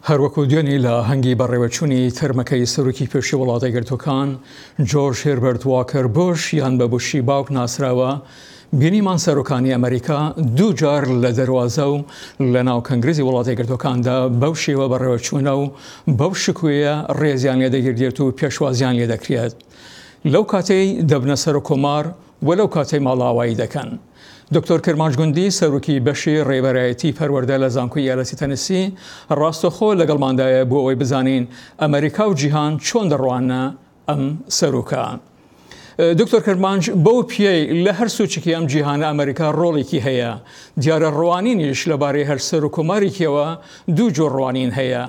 هەروەکو دوێنی لە ئاهەنگی بەڕێوەچوونی تەرمەکەی سەرۆکی پێشووی وڵاتە یەکگرتووەکان جۆرج هێربەرت واکەر بوش یان بە بوشی باوک ناسراوە، بینیمان سەرۆکانی ئەمریکا دوو جار لە دەروازە و لە ناو کەنگرزی وڵاتە یەکگرتووەکاندا بەو شێوە بەڕێوەچوونە و بەو شکوێیە ڕێزیان لێدەگیردرێت و پێشوازیان لێدەکرێت لەو کاتەی دەبنە سەرۆککۆمار و لەو کاتەی ماڵئاوایی دەکەن. دکتۆر کرمانج گوندی سەرۆکی بەشی ڕێبەرایەتی پەروەردە لە زانکۆی ئیالەتی تەنسی ڕاستەخۆ لەگەڵماندایە بۆ ئەوەی بزانین ئەمریکا و جیهان چۆن دەڕواننە ئەم سەرۆکە. دکتۆر کرمانج بەو پێی لە هەر سوچێکی ئەم جیهانە ئەمریکا ڕۆڵێکی هەیە دیارە ڕوانینیش لەبارەی هەر سەرۆک کۆمارێکیەوە دوو جۆر ڕوانین هەیە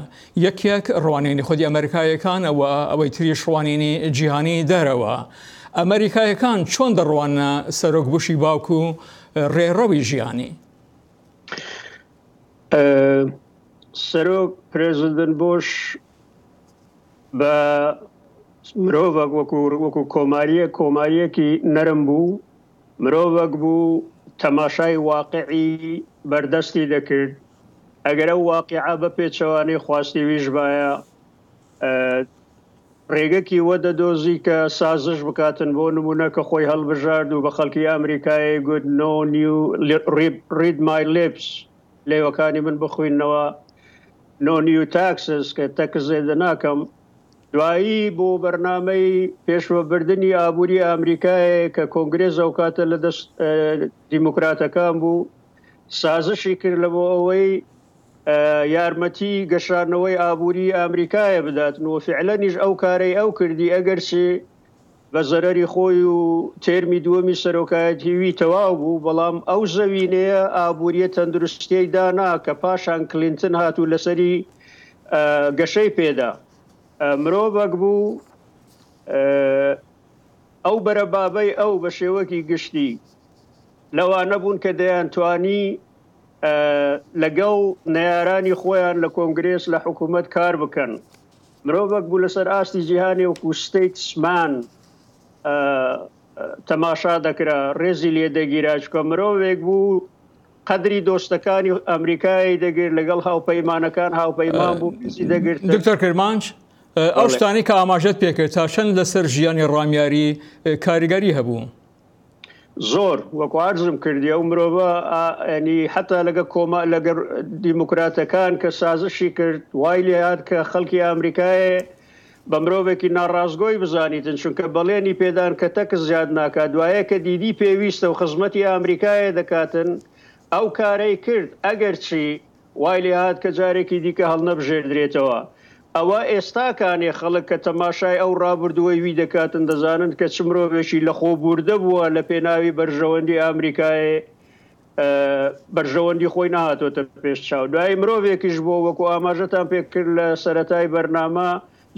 یەکێک ڕوانینی خودی ئەمریکایەکان و ئەوەی تریش ڕوانینی جیهانی دەرەوە. ئەمریکایەکان چۆن دەڕواننە سەرۆک بوشی باوک و ڕێڕەوی ژیانی؟ سەرۆک پرێزیدنت بوش بە مرۆڤێک وەکو وەکو کۆماریە کۆماریەکی نەرم بوو مرۆڤێک بوو تەماشای واقعی بەردەستی دەکرد ئەگەر ئەو واقیعە بە پێچەوانەی خواستی ویش بایە ڕێگەکی وە دەدۆزی کە سازش بکاتن بۆ نمونە کە خۆی هەڵبژارد و بە خەڵکی ئەمریکایەی گوت نۆ نیو ڕید مای لیپس لێوەکانی من بخوینەوە نۆ نیو تاکسس کە تەکس زێدە ناکەم دوایی بۆ بەرنامەی پێشوەبردنی ئابووری ئەمریکایە کە کۆنگرێس ئەو کاتە لە دەست دیموکراتەکان بوو سازشی کرد لە بۆ ئەوەی یارمەتی گەشانەوەی ئابووری ئامریکایە بداتن و فعلەنیش ئەو کارەی ئەو کردی ئەگەرچی بە زەرەری خۆی و تێرمی دووەمی سەرۆکایەتی وی تەواو بوو بەڵام ئەو زەوینەیە ئابووریە تەندروستیەی دانا کە پاشان کلینتن هات و لەسەری گەشەی پێدا مرۆڤەک بوو ئەو بەرەبابەی ئەو بە شێوەکی گشتی لەوانە بوون کە دەیانتوانی لەگەڵ نەیارانی خۆیان لە کۆنگرێس لە حکوومەت کار بکەن. مرۆڤێک بوو لەسەر ئاستی جیهانی وەکو ستەیتسمان تەماشا دەکرا، ڕێزی لێ دەگیرا، چونکە مرۆڤێک بوو قەدری دۆستەکانی ئەمریکای دەگرت، لەگەڵ هاوپەیمانەکان هاوپەیمان بوو، ڕێزی دەگرت. دکتۆر کرمانج، ئەو شتانەی کە ئاماژەت پێکرد تا چەند لەسەر ژیانی ڕامیاری کاریگەری هەبوو؟ زۆر وەکو عەرزم کردی ئەو مرۆڤە ینی حتا لەگە کۆما لەگەر دیموکراتەکان کە سازشی کرد وای لێهات کە خەڵکی ئەمریکایە بە مرۆڤێکی ناڕاستگۆی بزانیتن چونکە بەڵێنی پێدان کە تەکس زیاد ناکات دوایە کە دیدی پێویستە و خزمەتی ئەمریکایە دەکاتن ئەو کارەی کرد ئەگەرچی وای لێهات کە جارێکی دیکە هەڵنەبژێردرێتەوە. ئەوە ئێستاکانێ خەڵک کە تەماشای ئەو ڕابردووەی وی دەکاتن دەزانن کە چ مرۆڤێکی لەخۆبووردە بووە لە پێناوی بەرژەوەندی ئامریکایێ بەرژەوەندی خۆی نەهاتۆتە پێش چاو. دوایی مرۆڤێکیش بووە وەکو ئاماژەتان پێ کرد لە سەرەتای بەرنامە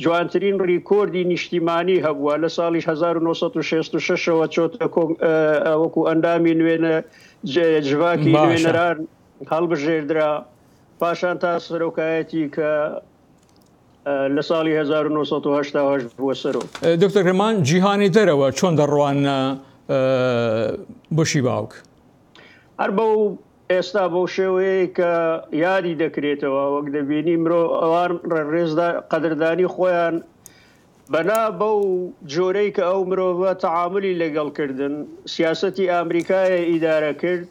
جوانترین ڕیکۆردی نیشتیمانی هەبووە لە ساڵی 1966 ەوە چۆتە وەکو ئەندامی نوێنە جڤاکی نوێنەران هەڵبژێردرا، پاشان تا سەرۆکایەتی کە لە ساڵی 1988 بووە سەرۆک. دکتۆر کرمان، جیهانی دەرەوە چۆن دەڕواننە بوشی باوک؟ هەر بەو ئێستا بەو شێوەیەی کە یادی دەکرێتەوە، وەک دەبینی مرۆ ئەوان ڕێزدا قەدردانی خۆیان بەنا بەو جۆرەی کە ئەو مرۆڤە تەعامولی لەگەڵ کردن، سیاسەتی ئامریکایە ئیدارە کرد،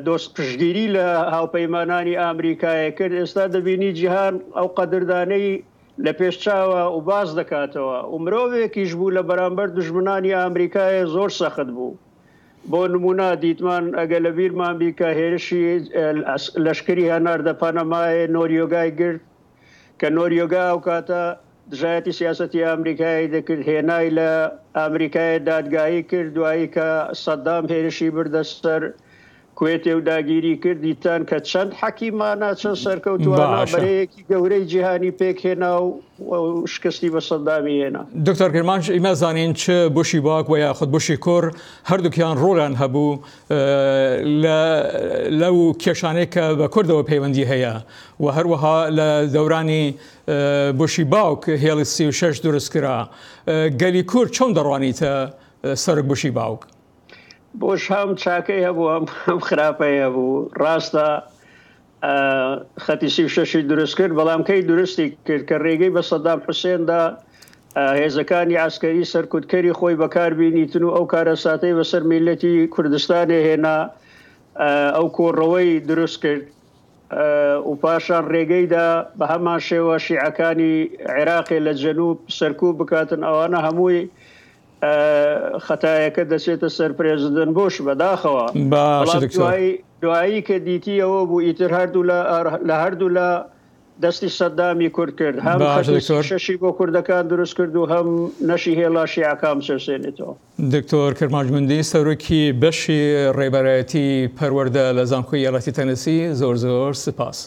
دۆست پشتگیری لە هاوپەیمانانی ئامریکایە کرد، ئێستا دەبینی جیهان ئەو قەدردانەی لە پێش چاوە و باس دەکاتەوە و مرۆڤێکیش بوو لە بەرامبەر دوژمنانی ئامریکایە زۆر سەخت بوو. بۆ نموونە دیتمان ئەگەر لە بیرمان بی کە هێرشی لەشکری هەناردە پەنەمایێ نۆریۆگای گرت کە نۆریۆگا ئەو کاتە دژایەتی سیاسەتی ئامریکای دەکرد، هێنای لە ئامریکای دادگایی کرد، دوایی کە سەدام هێرشی بردە سەر کوێتێ و داگیری کرد، دیتان کە چەند حەکیمانە، چەند سەرکەوتووانە باشە. بەرەیەکی گەورەی جیهانی پێک هێنا و شکستی بە سەدامی هێنا. دکتۆر کرمانج ئیمە زانین چ بوشی باوک و یاخود بوشی کوڕ هەردووکیان ڕۆڵیان هەبوو لە لەو کێشانەی کە بە کوردەوە پەیوەندی هەیە و هەروەها لە دەورانی بوشی باوک هێڵی 36 دروست کرا. گەلی کورد چۆن دەڕوانیتە سەرۆک بوشی باوک؟ بوش هەم چاکەی هەبوو هەم خراپەی هەبوو. ڕاستە. خەتی 36ی دروست کرد، بەڵام کەی دروستی کرد؟ کە ڕێگەی بە سەدام حوسێن دا هێزەکانی عەسکەری سەرکوتکەری خۆی بەکار بینیتن و ئەو کارەساتەی بەسەر میللەتی کوردستانێ هێنا، ئەو کۆڕەوەی دروست کرد و پاشان ڕێگەی دا بە هەمان شێوە شیعەکانی عێراقێ لە جەنوب سەرکوب بکاتن، ئەوانە هەمووی خەتایەکە دەچێتە سەر پرێزیدەنت بوش بەداخەوە. باشە دکتۆر. دوایی کە دیتی ئەوە بوو ئیتر هەردوو لە هەردوو لە دەستی سەدامی کورد کرد هەم خەتی شەشی بۆ کوردەکان دروست کرد و هەم نەشی هێڵا شیعەکان بچەوسێنێتەوە. دکتۆر کرمانج گوندی سەرۆکی بەشی ڕێبەرایەتی پەروەردە لە زانکۆی ئیالەتی تەنەسی زۆر زۆر سپاس.